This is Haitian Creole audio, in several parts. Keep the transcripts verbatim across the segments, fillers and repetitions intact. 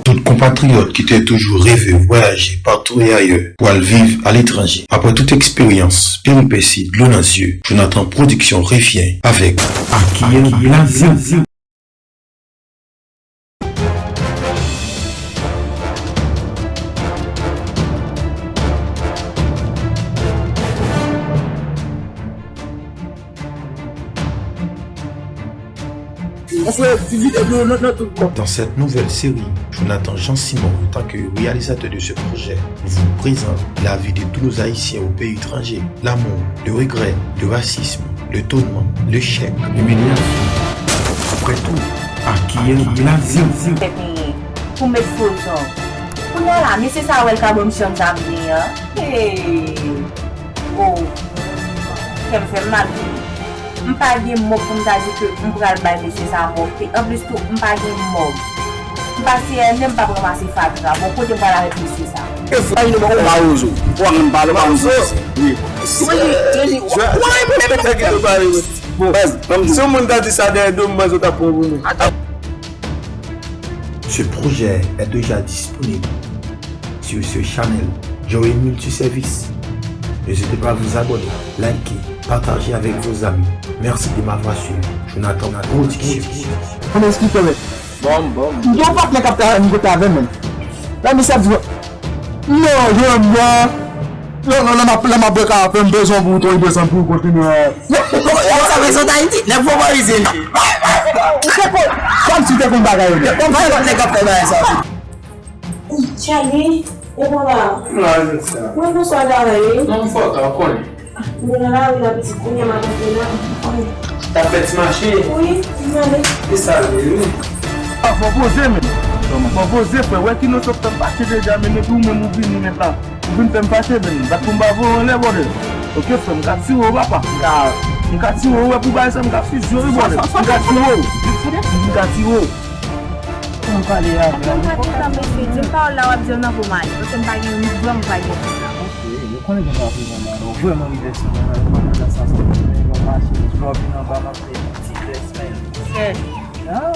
Tout konpatriyòt ki te toujou reve vwayaje partou e ayè pou al viv aletranje, apre tout eksperyans, peripesi, dlo nan zye, Jonathan Production revyen avèk Akiyè Blazyo. Dans cette nouvelle série, Jonathan Jean Simon, en tant que réalisateur de ce projet, vous présente la vie de tous nos Haïtiens au pays étranger, l'amour, le regret, le racisme, l'étonnement, l'échec, l'humiliation. Après tout, Akiyè Blazyo. Fè peye pou met fo zong. Kounye a la, mesye sa a wè l ka ban m chanm sa m gen an. Hey! Oh! Kè m fè m mal tou. M pa gen mòg pou m ta di ke m pral bay mesye sa a mòg. E anplis tou, m pa gen mòg. M pa C N M, m p ap ranmase fatra. Bon, kote m pral avèk mesye sa a? E fwa nou ba ou mawozo. Ou an pale mawozo. Wi. Wi, wi, wi. Bon, baz, si yon moun ta di sa dèyè do m, baz, ou ta pran pou mwen. Ce projet est déjà disponible sur ce channel Joey Multiservice. N'hésitez pas à vous abonner, liker, partager avec vos amis. Merci de m'avoir suivi. Jonathan Production. Kòman eksplike, men? Bon, bon. M gen yon patnè k ap travay menm kote avè m, men. La, misye ap di, non, jwenn mwen. Lè, lè, lè m ap, lè m ap bwè kafe, m bezwen pou w tou, li bezwen pou w kontinye. Yo, yo, yo, sa bezwen Ayiti, nèg fò Parizyen li ye. Ou te konn, kòmsi w te konn bagay yo. Kòmsi nèg ap fè bagay sa. Tchali, e bon la. M la, je sa. Mwen, bonswa, travay, wi. Non, m fò ta, w konnen. Mwen nan lari la, pitit, kounye a m ap antre la. T ap fè ti mache? Wi, m ale. E sa l ye, wi. A, fò poze, men. Fò poze, frè. Wè ki nou sot fè m fache deja, men epi ou menm ou vini nèt la. Ou vin fè m fache, men. Bat pou m pa voye w anlè, brother. Oke, frè, m ka tire w, papa. M ka, m ka tire w, wè, pou bagay sa, m ka fizye w, wi, brother. M ka tire w. M ka tire w. Mwen pale avè w. Mwen pa kontan, mesye. Di m pawòl la, w ap di l nan pou m ale. Paske m pa gen, m vrèman pa gen tan la. Ok, yo konnen gen nan pou mwen, non. Vrèman, li vèse mwen, nan, nan, nan sans, mwen, mwen mache, jis lè w vin anba, m ap fè yon ti vès, men. Sè. Ah.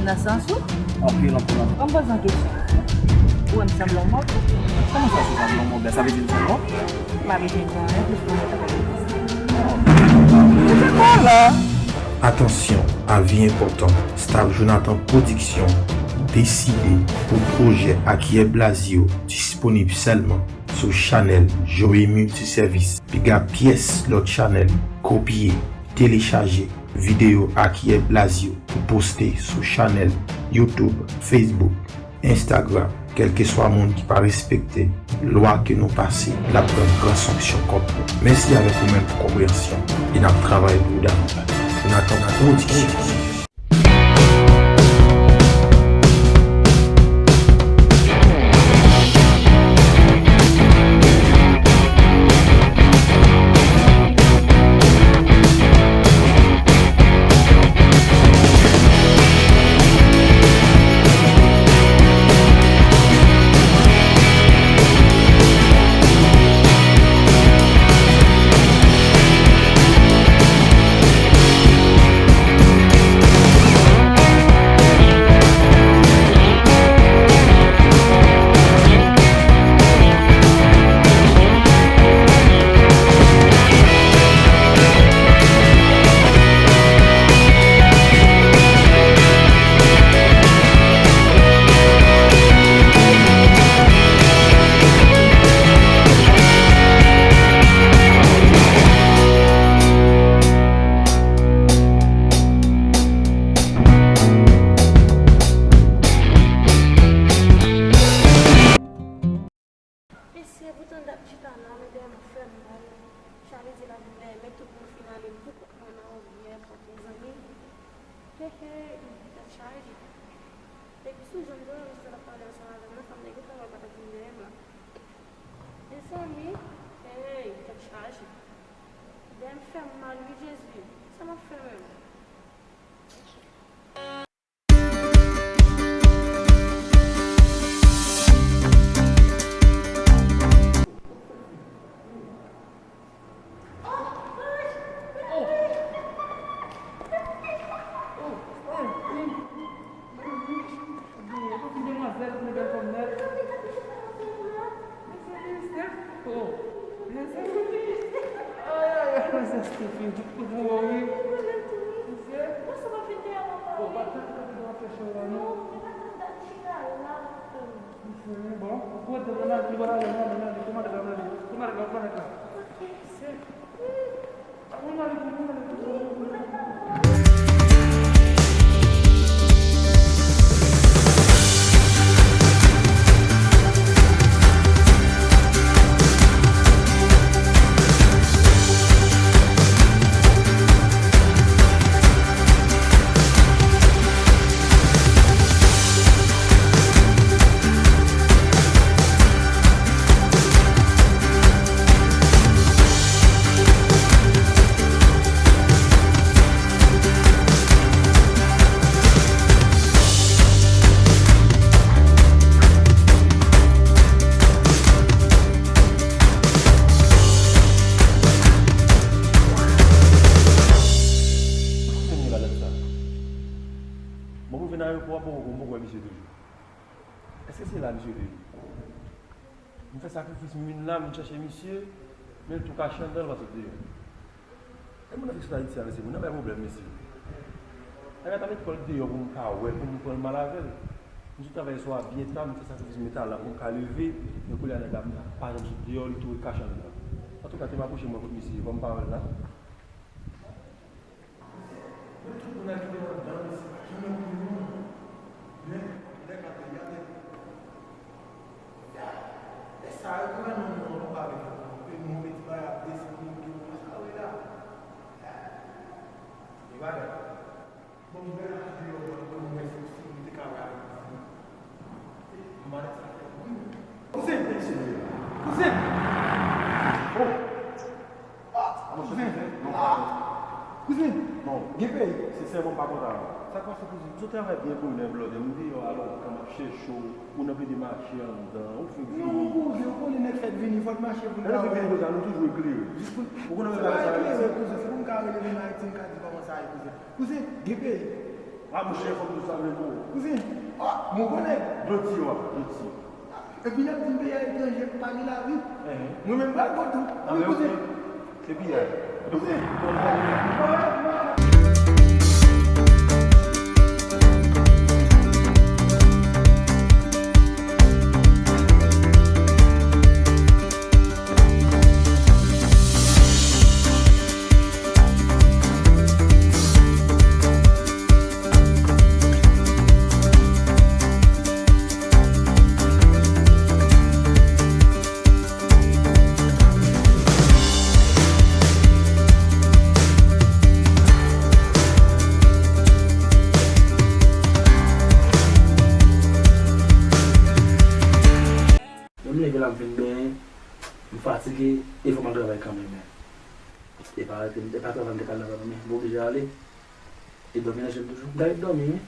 Nan sans ou? Anpil, anpil, anpil. Ban m poze yon kesyon. Ou wè m sanble yon mòg? Kòman sa, se sanble yon mòg la? Sa vle di m se yon mòg? M pa bezwen di anyen plis pou mwen. Atansyon, avi enpòtan, staff Jonathan Production deside pou pwojè Akiyè Blazyo disponib sèlman sou chanèl Joey Multiservice. Piga pyès lòt chanèl, kopye, telechaje videyo Akiyè Blazyo pou poste sou chanèl YouTube, Facebook, Instagram, kèlkeswa moun ki pa respekte lwa ke nou pase, l ap pran gran sanksyon kont nou. Mèsi avèk ou menm pou konpreyansyon e n ap travay pou ou davantaj. Jonathan Production. Mesye, poutan n t ap chita la, men dèyè m ap fè m mal. Sa vle di l ap vin dèyè, men tout moun fin ale, m pou kont mwen nan yon vyè pòt, mezanmi. Hey, hey, tèt chaje. Depi sou jan m te wè mesye sa t ap pale ansanm avè m nan, fanm nan gentan wè l pa t ap vin dèyè m la. Mezanmi, hey, tèt chaje. Dèyè m fè m mal, wi, Jezi. Sa m ap fè menm? Ou pa t ap kanpe w ap fè show la, non? Non, se pa kanpe, m t ap chita la. Bon, ou ret la, n ale, n ale, n ale, n ale, kòmande la, n ale. Kòmande la, kòmande la. Kote m ye la dat sa? Mwen pou vin ayewopò a, poko, m poko wè misye toujou. Èske se la misye te ye? M fè sakrifis, m vin la, m vin chache misye, men l tou kache anndan, l pa sot deyò. E moun nan fèk sot Ayiti a, mesye, moun nan bay pwoblèm, mesye. Nèg la ta met kò l deyò pou m ka wè l, pou m pran l m al avè l. M sot travay swa byen ta, m fè sakrifis, m met alan pou m ka leve, men kounye a nèg la pa janm sot deyò, li tou ret kache anndan. Antouka, te m apwoche m wè kot misye ye, kòm m pa wè l la. Men tout moun nan ki te anndan, mesye, pa janm gen moun. Men, lè k ap gade. Lè sa yo, gouvènman nou an pa vle fè anpil, nou mete bagay ap desann, nou di, "Sa yo ye la." E bagay. Bon, m wè la ki deyò, bon, m wè se, si nou te ka wè avèk nou. M pa wè sa fè wi. Kouzen! Kouzen! Oh! Ah, kouzen! Non, kouzen! Non. Gen peyi. Se sèvo m pa kontan. Sa k pase, kouzen? M sot travay byen bonè, blòdè. M deyò, alò, m ap chèche w. Ou nan plede mache anndan. Ou fèk vini. Non, kouzen, ou konnen nèg fèk vini, fò l mache pou l ka wè. Lè l fèk vini konsa, nou toujou eklere. Jis pou ou konnen sa, sa eklere, kouzen. Se pou m ka rele vin Ayiti, m ka di kòman sa ye, kouzen. Kouzen, gen peyi. A, monchè, fòk nou salye pou ou. Kouzen, oh, mwen konnen. Dlo ti yo a, dlo ti yo. Epi n ap di m peyi a etranje, pa gen lavi. Mwen menm, m pral gwo tou. Wi, kouzen. Epi, kouzen. Menm leve la m fin benyen, m fatige, e fò m al travay kanmenm. E pa rete, e pa travay m te ka al nan non, men m oblije ale. E dòmi nan je m toujou. M ta ret dòmi, wi.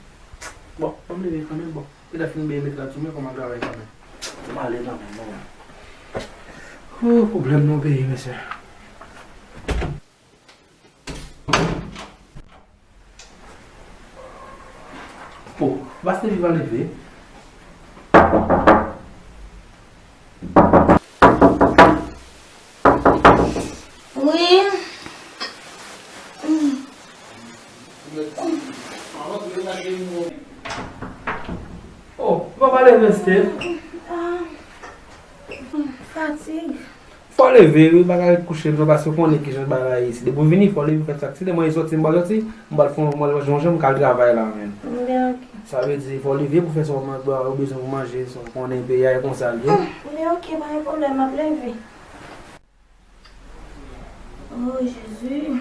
Bon, ban m leve kanmenm, bon. E ta fin benyen met rad sou mwen, fò m al travay kanmenm. Fò m ale kanmenm, non. Oh, pwoblèm nan peyi, mesye. Po, Basteli pa leve. Wi. Oh, ou pa pale, Basteli? Ah, fatig. Fò w leve, wi, pa ka ret kouche, non, paske w konnen kijan bagay ye isi. Depi w vini, fò w leve, fè sa. Si se mwen ki sòti, m pa sòti, m pral fè yon, m pral jwenn yon jan, m ka al travay la, menm. Sa vle di, fò w leve pou fè sa w bezwen pou manje, sa w konnen peyi a e konsa l ye. Hm, men ok, pa gen pwoblèm, m ap leve. Oh, Jezi.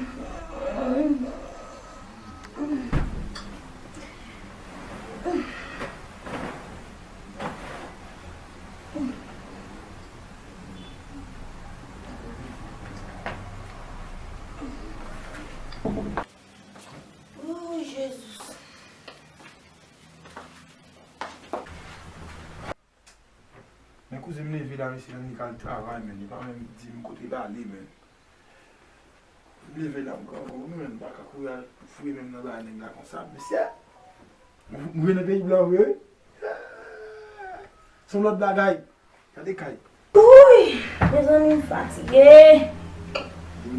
Oh, Jezi. Men kouzen m leve la, mesye, li annik al travay, men li pa menm di m kote l ale, men. M leve la, m grangou, men m pa ka kouri al foure men m nan bagay nèg la konsa, mesye. M, m vin nan peyi blan vre, wi. Se yon lòt bagay. Gade kay. Wouy! Mezanmi, m fatige.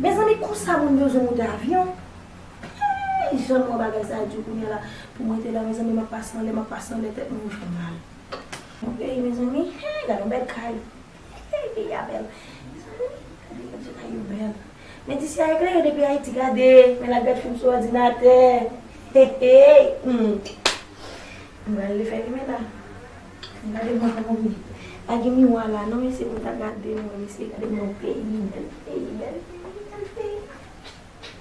Mezanmi, konsa moun bezwen moute avyon? Hey, Sèlman bagay sa di w kounye a la, pou m rete la, mezanmi, m ap pase anlè, m ap pase anlè, tèt mwen fè mal. Mon peyi, mezanmi, hey, gade yon bèl kay. Hey, peyi a bèl. Mezanmi, gade, gade kay yo bèl. Men disi a eklere depi Ayiti, gade. Men l ap gad fim sou òdinatè. Hey, hey. Hmm. M pral ale fè limen la. Gade mwen kòman m ye. Pa gen miwa la, non, mesye, pou m ta gade mwen, mesye, gade mwen, peyi, bèl peyi, bèl peyi, bèl peyi.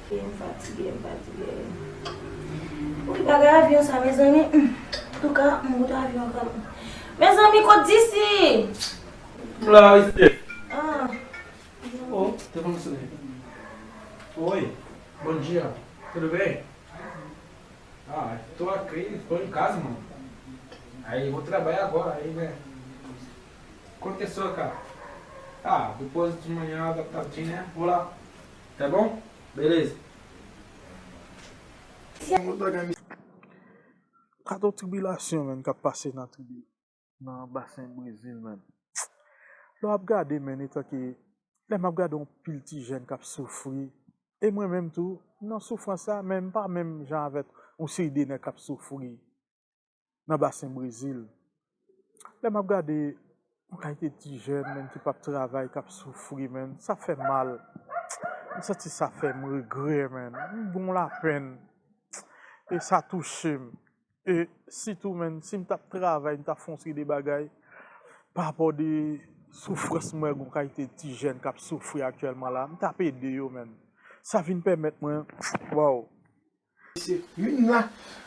M fatige, m fatige. Wi, bagay avyon sa, mezanmi. Hmm. Antouka, m goute avyon kanmenm. Mezanmi, kot D C? M la, wi, Steph. Ah. Oh, telefone sonnen. Oi, bom dia. Tudo bem? Ah, estou aqui, estou em casa, mano. Aí, vou trabalhar agora, aí, né? Quanto que é sua, cara? Ah, depois de manhã, da tardinha, né? Vou lá. Tá bom? Beleza. Yon lòt bagay, mesye. Gade yon tribilasyon, menn, k ap pase nan tribi, nan basen Brezil, menn. Lè w ap gade, menn, etanke, lè m ap gade yon pil ti jèn k ap soufri, e mwen menm tou, m nan soufrans sa, men m pa menm jan avèk yon seri de nèg k ap soufri nan basen Brezil. Lè m ap gade yon kalite ti jèn, menn, ki p ap travay, k ap soufri, menn, sa fè m mal. M santi sa fè m regrè, menn. M gon lapenn. E sa touche m. E sitou, menn, si m t ap travay, m t ap fè yon seri de bagay, pa rapò de soufrans m wè gon kalite ti jèn k ap soufri aktyèlman la, m t ap ede yo, menn. Sa vin pèmèt mwen, waw, Mesye, vin la.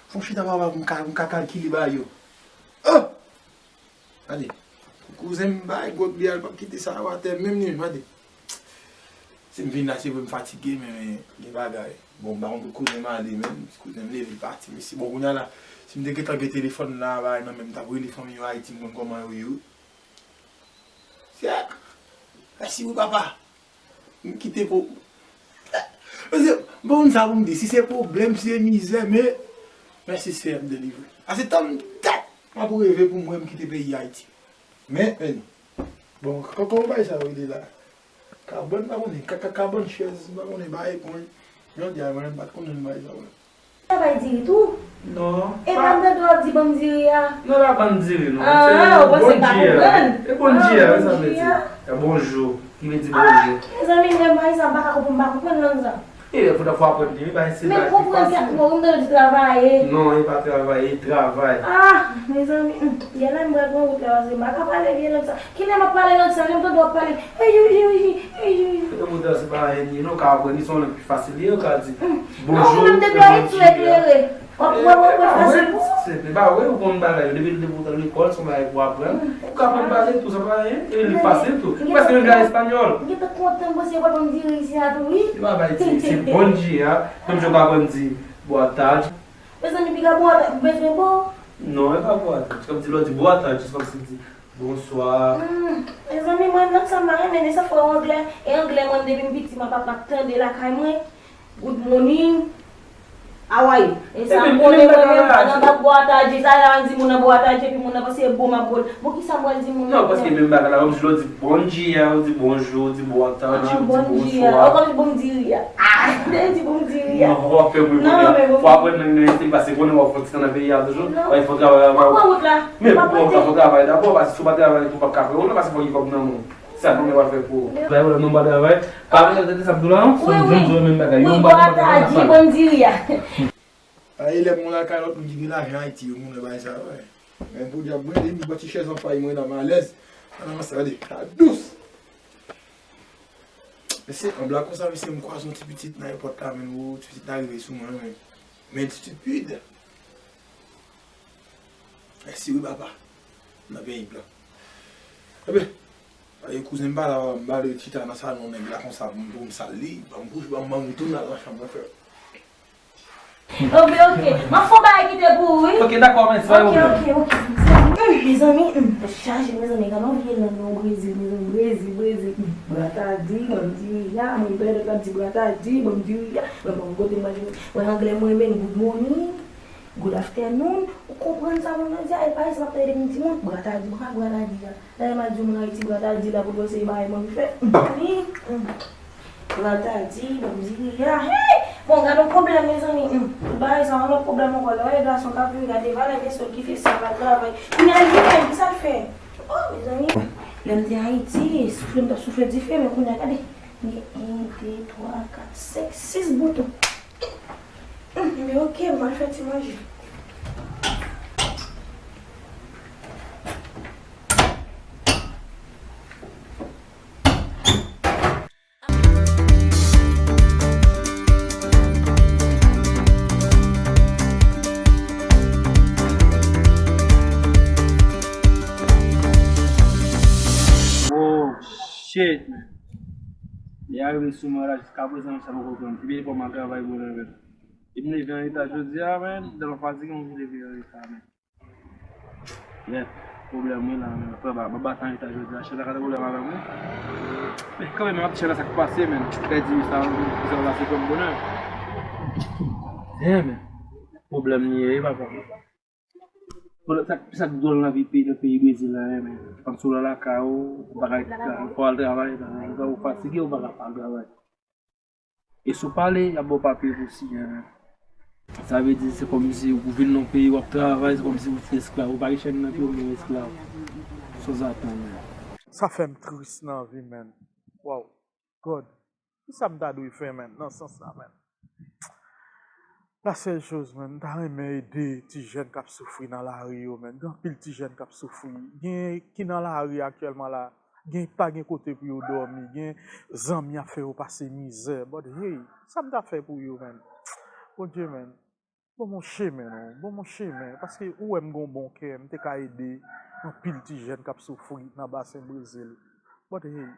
Fon chita papa pou m ka, pou m ka kalkile bagay yo. Oh! Gade. Kouzen m bay gwòg li a, l p ap kite sa yo atè menm li menm, gade. Si m vin la, se vre m fatige, men, men gen bagay. Bon, m pa konn kot kouzen m ale menm. Si kouzen m leve, l pati, mesye. Bon, kounye a la, si m te gentan gen telefòn la, bagay nan men m, m t ap rele fanmi yo Ayiti, m konn kòman yo ye wi. Syèk! Mèsi wi, papa. M kite pou. Mesye, m pa konn sa pou m di. Si se pwoblèm, si se mizè, men mèsi Seyè m delivre. Ase tann tèt m ap reve pou m wè m kite peyi Ayiti. Men, men, bon, kòman bagay sa yo rele la? Kabann, m pa konnen. Ka, ka, kabann chèz, m pa konnen bagay pwen. Jodi a, mwen menm, m pa t konnen bagay sa yo. Travay diri tou? Non. E pa m tande w ap di ban m diri a? Non, pa ban m diri, non. Ah, ou panse m pa konprann? E bon diri a, wi, sa vle di. E bonjou, ki vle di bonjou. Ah, mezanmi, mwen, bagay sa, m pa ka konprann, m pa konprann lang sa. E, fò, fò aprann li, wi, bagay se bagay ki fasil. Men konprann kèk mo, wi, m tande w di travay. Non, e pa travay, e travay. Ah, mezanmi, hmm, gen lè m pral pran wout la, paske m pa ka pale vye lang sa. Kilè m ap pale lang sa, lè m tande w ap pale, eyi, eyi, eyi, eyi. Fè wout la, se pa anyen li, non, ou ka aprann li, se yon lang ki fasil li ye, ou ka di, bonjou, ou menm depi w Ayiti ou eklere. W ap wè, w ap wè fasil pou ou. Se pa vre, ou konn bagay yo. Depi, depi w lekòl, se yon bagay pou aprann. Ou ka aprann pale tou, se pa anyen. E li fasil tou. Prèske menm jan espanyòl. M gentan kontan, m panse yo pral ban m diri isi a tou, wi. Yo pa bay diri, se bom dia. Menm jan ou ka aprann di boa tarde. Mezanmi, piga boa tarde, ou bezwen bo? Non, e pa boa tarde. Se kòmsi lè w di boa tarde, se kòmsi l di Bonswa. Hmm, mezanmi, mwen, lang sa m pa renmen, men sa fò anglè. E anglè, mwen, depi m piti, m ap, m ap tande lakay mwen. Good morning. How are you? E sa m konnen mwen menm, nan boa tarde, sa y a di moun nan boa tarde, epi moun nan panse bon m ap bon. Bon, kisa m pral di moun nan? Non, paske menm bagay la, kòmsi lè w di bon dia, ou di bonjou, ou di boa tarde, ou di bonswa. Ah, bon dia. Ou kòmsi bon dia. Ah, te di bon dia. Non, w ap fè bri kounye a. Fò aprann lang nan estil, paske konnen w ap fè ti tan nan peyi a toujou. W ap fè travay avè w. Mwen pran wout la. Men pou w ka fè travay dabò, paske si w pa travay tou, w p ap ka fè wout la, paske fò gen kòb nan men w. Sa nou menm w ap fè pou ou. Bay wout la, nou pa travay. Pa bezwen tande sa m di w la, non. Se yon jèn jwè menm bagay. Wi, bò a ta di, ban m diri a. Ay, lè moun al kay lòt moun ki gen lajan Ayiti, yo moun bay sa, wè. Men pou di ap brele, m bati chèz an pay mwen la, m alèz. An avanse, gade, sa dous. Mesye, an blag konsa, mesye, m kwaze yon ti pitit nan ayewopò la, men, o, ti pitit la rive sou mwen, men, men stupide. Mèsi wi, papa. Nan peyi blan. Ebyen, e kouzen m pa la, m pa vle chita nan salon nèg la konsa pou m, pou m sal li. Ban m bouch, ban m, ban m tounen al nan chanm mwen, frè. Ok, ok. M ap fè yon bagay kite pou ou, wi. Ok, dakò, men, se pa yon pwoblèm. Ok, ok, ok. Hmm, mezanmi, hmm, tèt chaje, mezanmi, gade yon vye lang nan Brezil, mezanmi, Brezil, Brezil. Hmm, bwa ta di, ban m diri a, mwen pè lòt la di bwa ta di, ban m diri a. Mwen, mwen, kote mwen, mwen anglè mwen, men good morning, good afternoon. Ou konprann sa moun nan di a? E pa egzanp, m ap tande depi m timoun, bwa ta di, bwa, bwa ta di a. Dayè m al di yon moun Ayiti, bwa ta di la pou l wè se bagay mwen ki fè. Wi. Bwa ta di, ban m diri a. Hey! Bon, gade yon pwoblèm, mezanmi. Hmm. Bagay sa yon lòt pwoblèm ankò, lè w wè gason k ap viv gade valè de sòl ki fè sa pa travay. Kounye a li menm, ki sa l fè? Oh, mezanmi. Lè m te Ayiti, soufle m t ap soufle dife, men kounye a gade. Gen en, de, twa, kat, senk, sis bouton. Hum, men oke, m al fè ti manje. Oh, shit, man. Li arive sou mwen la, jiska prezan, sa poko pran. Ebyen, fò m al travay bonè, man. E m leve an reta jodi a, man. Tèlman fatige, m leve an reta, man. Nèt, pwoblèm wi la, men frè, ba, ba, ba tan eta jodi a, chèf la ka gen pwoblèm avè m wi. Men kanmenm, m ap chèf la sa k pase, men. Pèdi wi sa, sa la se kòm bonè. Damn, men. Pwoblèm li ye, papa. Pwoblèm, sa, sa k dwòl nan vi peyi, nan peyi Brezil la, men. Panse w la lakay ou, ou pa ka, fò al travay, ou fatige, ou pa ka al travay. E si w pale, y ap ba w papye pou siyen. Sa vle di, se kòmsi ou vin nan yon peyi, w ap travay, se kòmsi ou se esklav. Ou pa gen chèn nan pye w, men w esklav. Sanzatann, man. Sa fè m tris nan vi, man. Wow. God. Kisa m ta dwe fè, man, nan sans sa, man? La seule chose, man, m ta renmen ede ti jèn k ap soufri nan lari yo, man. Gen anpil ti jèn k ap soufri. Gen ki nan lari aktyèlman la. Gen, pa gen kote pou yo dòmi, gen zanmi ap fè yo pase mizè. But hey, sa m ta fè pou yo, man? Bondye, man, ban m yon chemen non, ban m yon chemen, paske ou wè m gen yon bon kè, m te ka ede anpil ti jèn k ap soufri nan basen Brezil. But hey.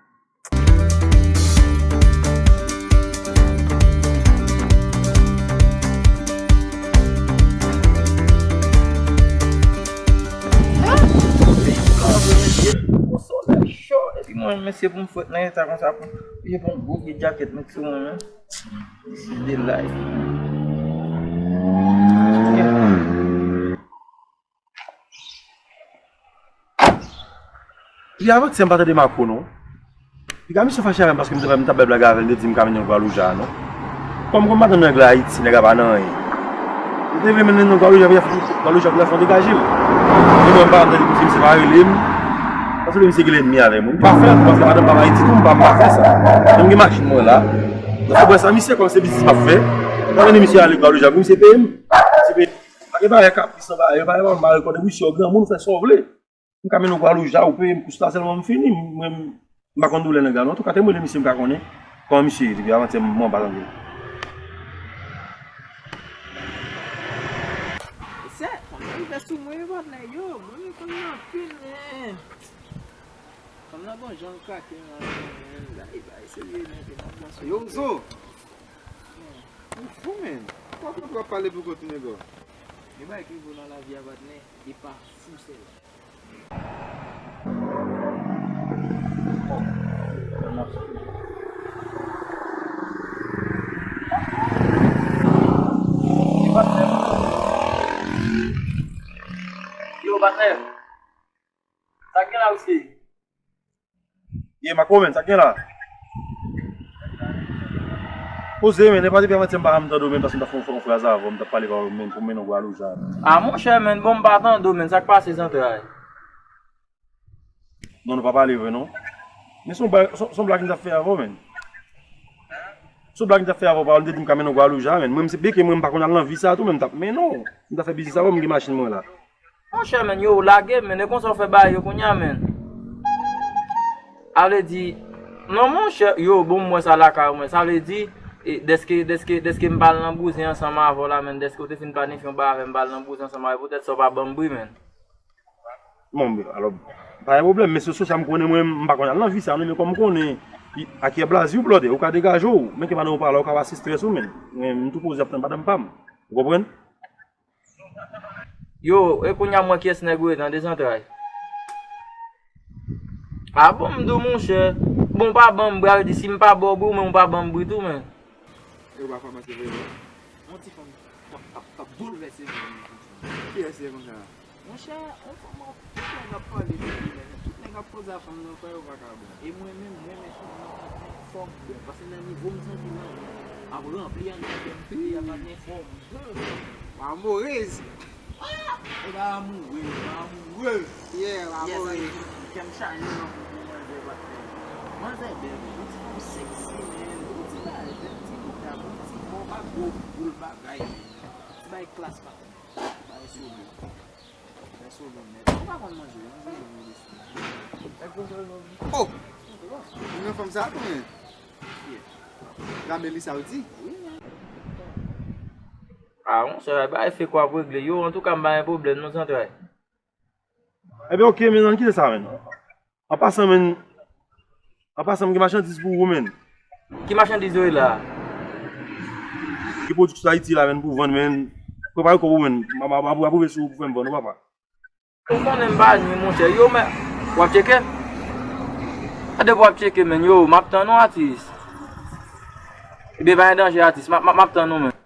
Solèy cho, epi mwen menm mesye pou m fwèt nan eta konsa pou m oblije pran yon gwo vye djakèt met sou mwen menm. This is the life. Epi avantyè m pa tande Marco non. Piga misye fache avè m paske m t ap bay blag avè l, m te di m ka mennen l Gwadlouja non. Kòm, kòm madanm nèg la Ayiti, nèg la pa nan anyen. M te vle mennen l Gwadlouja, Gwadlouja pou l fè yon degaje l. E mwen m pa tande misye, misye pa rele m. Paske misye gen lènmi avè mwen. M pa fè l, paske madanm pa Ayiti tou, m pa, m pa fè sa. Men m gen machin mwen la. Donk, se sa misye, kòm se biznis m ap fè. M pa mennen misye ale Gwadlouja pou misye peye m. Misye peye m. Pa gen bagay kapris nan bagay yo, bagay pa mal, kote misye yon granmoun, fè sa w vle. M ka mennen w Gwadlouja, ou peye m kous la sèlman m fini. Mwen, m pa konn doulè nèg la non. Antouka, te m rele misye, m ka konnen kòman misye ye, depi avantyè m anba tande. Mesye, fanm nan rive sou mwen wi, patnè, yo, mwen menm fanm nan anpil, men fanm nan gon jan l krake m la, men, men, bay, bay, serye, men, te nan plas. Yo, Ozo! Ou fou, men. Ou ap pale pou kont ou, nego. Gen bagay ki rive w nan lavi a, patnè, e pa fou sèlman. Yo, patnè. Sa k gen la, mesye? Ye, Marco, men, sa k gen la? Poze, men, nenpòt epi avantyè m pa janm tande w, men, paske m t ap fè yon, fè yon fraz avè w, m t ap pale avè w, men, pou m mennen w Gwadlouja. A, monchè, men, bon, m pa tande w, men, sa k pase zantray? Non, nou pa pale vre, non. Men se yon blag, se, se yon blag m t ap fè avè w, men. Se yon blag m t ap fè avè w, pa m te di m ka mennen w Gwadlouja, men. Mwen, m se beke, mwen, m pa konn al nan vi sa tou, men m t ap mennen w. M t ap fè biznis avè w, m gen machin mwen la. Monchè, men, yo, lage, men, e konsa w fè bagay yo kounye a, men. A vle di, non, monchè, yo, bon, m wè sa lakay ou, men. Sa vle di, e, dèske, dèske, dèske m pa al nan bouzen ansanm avè w la, men, dèske w te fin planifye yon bagay avè m, m pa al nan bouzen ansanm avè w, poutèt sa w pa ban m bri, men. Bon, alò, pa gen pwoblèm, men se sou sa m konnen mwen, m pa konn al nan vi sa, non, men kòm m konnen, i, a kè blazi w, blòdè, ou ka degaje w, men ke madanm ou pa la, ou ka pase estrès ou, men. Men, m tou poze ap tann madanm pa m. Ou konprann? Yo, e kounye a m wè kiyès nèg ou ye, tande zantray. A bon, m di w, monchè. Bon, pa ban m bri, a vle di, si m pa ba w bri, ou menm ou pa ban m bri tou, men. E ou pa kòmanse vre, non? Yon ti fanm t ap, t ap, t ap boulvèse vi m. Kiyès se konsa? Monchè, yon fanm, tout nèg ap pale de li, men tout nèg ap koze a fanm nan, frè, yo pa ka bon. E mwen menm, mwen menm fanm nan, fòk bon. Paske nan nivo m santi m la, M ap ranpli anndan kè m, fè a pa gen fòm. Amorez. E pa amourez, e pa amourez. Yeah, amorez. Kè m chaje nan pou manzè, patnè. Manzè bèl, yon ti fanm sexy, man. Yon ti bagay, bèl ti bouda, yon ti bò pa gwo boul bagay, man. Ti bagay klas, patnè. Ti bagay solo. Ti bagay solo nèt. Ou pa konn manzè, manzè bèl, mesye. Oh! Ou nan fanm sa konbyen? Gade Melissa ou di? Ah, monchè, bay fake w ap regle. Yo, antouka, m pa gen pwoblèm, non, zantray. Ebyen, oke, men, ann kite sa, men. An pasan, men, an pasan, m gen machandiz pou ou, men. Ki machandiz yo ye la? Gen pwodui sou Ayiti la, men, pou vann, men. Prepare kò w, men. M ap, m ap, m ap rive sou ou pou fè m vann, ou papa. Ou konnen m pa nwi, monchè. Yo, men, w ap tcheke? Gade pou w ap tcheke, men. Yo, m ap tann ou, atis. Ebyen, pa gen danje, atis. M ap, m ap, m ap tann ou, men.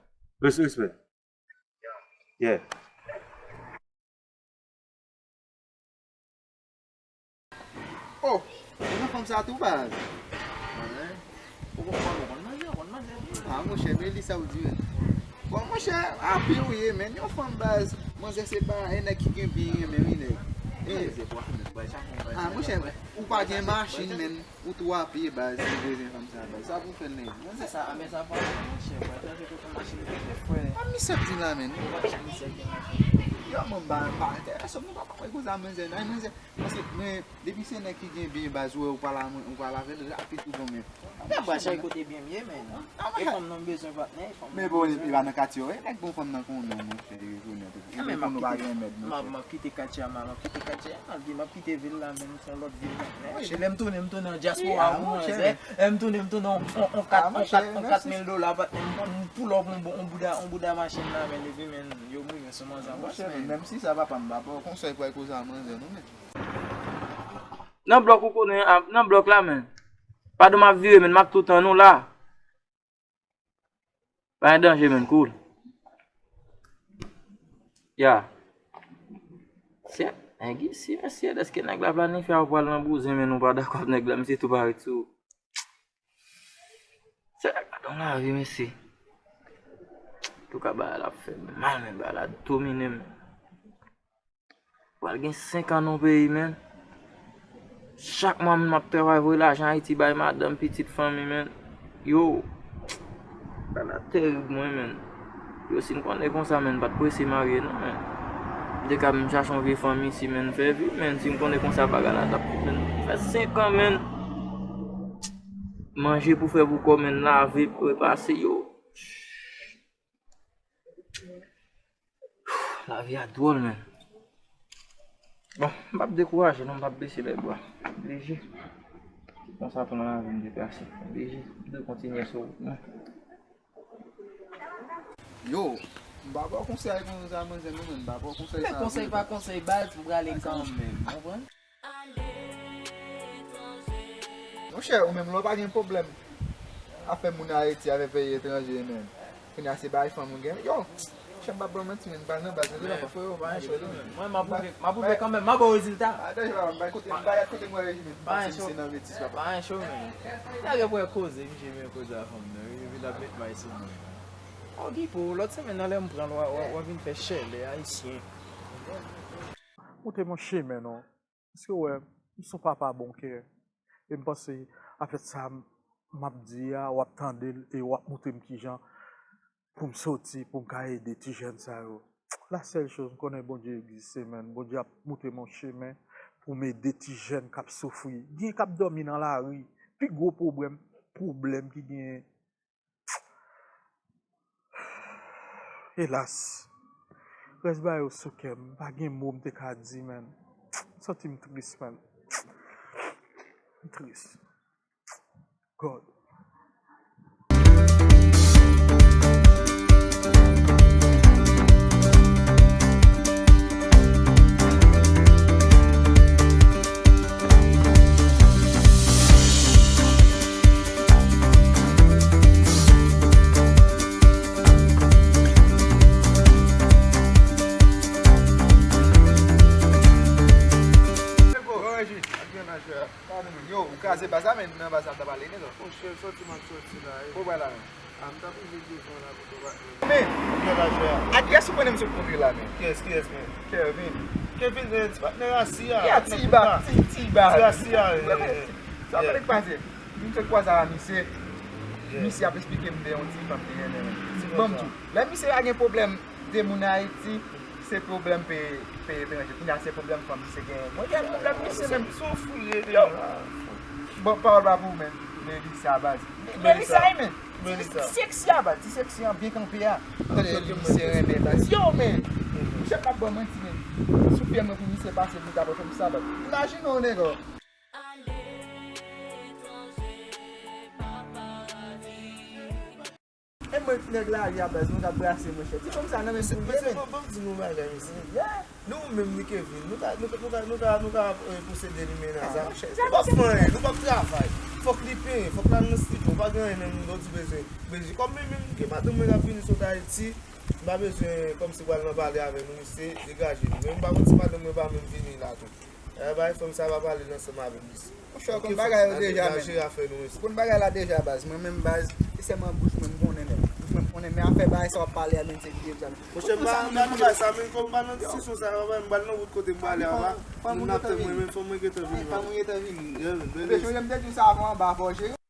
Respè, respè. Yeah. Oh, ou nan fanm sa tou, baz? Mwen, ou konn, ou konn manzè, ou konn manzè byen. Ah, monchè, men li sa ou di, men. Bon, monchè, api ou ye, men. Yon fanm, baz, manzè se pa, e nèg ki gen byen renmen, wi, nèg. Eh, se bwa, men, bwa, chak moun, baz. Ah, monchè, ou pa gen machin, men. Ou tou api, baz, ou bezwen fanm sa, baz. Sa pou fè, nèg. Manzè sa, men sa pa, monchè, bwa, chanje kote machin, frè. Ah, misye ap di la, men. Ou pa chanje, misye gen machin. Yo, mwen, ba, ba, enterese m, nou pa, pa kwè koze a, manzè, nan, manzè. Paske mwen, depi se nèg ki gen byen baz, ou wè ou pale, ou pale avè l, rapid ou bon, men. Nèg ba chay kote byen m ye, men. E fanm nan m bezwen, patnè, e fanm nan m bezwen. Men bon, epi la nan katye yo, e nèg bon fanm nan konnen, monchè, e konnen tou. Epi konnen ou pa gen mèd, monchè. M ap kite katye a, m ap kite katye a, m ap kite vil la, men se yon lòt vil, patnè. Epi lè m tounen, m tounen an dyaspora, monchè. Lè m tounen, m tounen on, on, on kat, on kat, on kat mil dola, patnè, m, m pull up on, on bouda, on bouda machin la, men, epi, men, yo mouye sou manzè, men. Menm si sa, papa, m pa ba w konsèy pou al koze a manzè, non, men. Nan blòk ou konnen, a, nan blòk la, men. Padon, m ap vire, men, m ap tou tann ou la. Pa gen danje, men, cool. Ya. Sye, nèg isi, mesye, èske nèg la planifye a ou pral nan bouzen, men, ou pa dakò ak nèg la, misye tou parèt sou ou. Se nèg la nan lavi, mesye. Antouka, bagay la ap fè m mal, men, bagay la domine m. Pral gen senk an nan yon peyi, men. Chak mwa, m ap travay voye lajan Ayiti bay madanm, pitit, fanmi, men. Yo, bagay la terib, mwen, men. Yo, si m konnen konsa, men, m pa t prese marye, non, men. M te ka menm chache yon vye fanmi isi, men, fè vi, men. Si m konnen konsa, bagay la t ap, men, fè senk an, men. Manje pou fè pou kò, men, lave, repase, yo. Lavi a dwòl, men. Bon, m p ap dekouraje, non, m p ap bese lèbra. Oblije. Se konsa tou nan lavi m deplase. Oblije. M dwe kontinye sou wout mwen. Yo, m pa ba w konsèy pou sa, manzè, non, men, m pa ba w konsèy sa. Men konsèy pa konsèy, baz, m prale kanmenm, ou konprann? Monchè, ou menm lè w pa gen pwoblèm afè moun Ayiti avè peyi etranje, men. Kounye a se bay fanm ou gen. Yo, monchè, m p ap ba w manti, men, m pral nan baz, men, freo, pa gen cho, non, men. Mwen, m ap pwouve, m ap pwouve kanmenm, m ap ba w rezilta. Atè, m bay kote, m bay kote m wè rejime, m panse misye nan metis, papa. Pa gen cho, men. Lage pou wè koze, misye vin koze a fanm nan, wi, epi l ap met may sou mwen. Okipe w, lòt semèn nan lè m pran l, w a, w a, w a vin fè chèlè ayisyen. Moute m yon chemen, non. Paske w wè, m se yon papa bon kè. E m panse, afè sa m, m ap di a, w ap tande l e w ap montre m kijan pou m soti, pou m ka ede ti jèn sa yo. La sèl choz, m konnen Bondye egziste, men Bondye ap montre m yon chemen pou m ede ti jèn k ap soufri. Gen k ap dòmi nan lari. Pi gwo pwoblèm, pwoblèm ki genyen, Elas, rès bagay yo sou kè m, m pa gen mo m te ka di, men. M santi m tris, men. M tris. God. Yo, ou kraze baz la, men nan baz la, m ta pale, nèg la. Monchè, sòti m ap sòti la, wi. Ou pral la, men. A, m t ap rive devan la pou tou patnè. Men, adrès ou konnen m sot kontre la, men. Kiyès, kiyès, men? Kevin. Kevin, eh, ti patnè rasi a. Ya, ti ba, ti, ti ba. Ti rasi a, eh, eh, eh. Sa pa t pase. M sot kwaze a misye. Misye ap esplike m de yon ti fanm li renmen. Ban m di w. Lè misye pa gen pwoblèm de moun Ayiti, se pwoblèm peyi, peyi etranje. Kounye a se pwoblèm fanm misye genyen. Mwen gen pwoblèm misye menm. Se yon foul li ye. Bon, pawòl pa pou ou menm, Melissa baz. Melissa, men. Ti seksi a baz, ti seksi an byen kanpe a. Tande misye renmen baz. Yo, men. Misye pa ban manti, men. Sou pye mwen pou misye pase pou ta fè m sa baz. Imajine w, nèg. E mwen nèg lari a baz, nou t ap brase monchè. Ti fanm sa nan men m pou l ye, men. Ban m di nou yon bagay, mesye. Nou menm ni Kevin, nou ka, nou ka, nou ka, nou ka, nou ka, eh, posede li mennaj a. Nou p ap fè anyen, nou p ap travay. Fòk li penyen, fòk l al nan estidyo, pa gen anyen nan nou, lè w di bezwen, bezwen. Kòm mwen menm, gen madanm mwen k ap vini sot Ayiti, m pa bezwen kòmsi pral nan pale avè nou, mesye, degaje nou. Men m pa konn si madanm mwen pa menm vini la tou. Eh, bay fanm sa pa pale ansanm avè m, mesye. Monchè, ou konn bagay yo deja, men. Ou konn bagay la deja, baz. Mwen menm, baz, se sèlman bouch mwen m konnen, men. Bouch mwen m konnen, men afè bagay sa w ap pale a, men se li deja, men. Monchè, m pa, m pa nan bagay sa, men kòm m pa nan diskisyon sa, papa, m pral nan wout kote m prale a, papa. Moun ap tann mwen, men fanm mwen gentan vini, papa. Fanm mwen gentan vini. Yeah, men, men. Sonje m te di w sa avan, anba fò jere.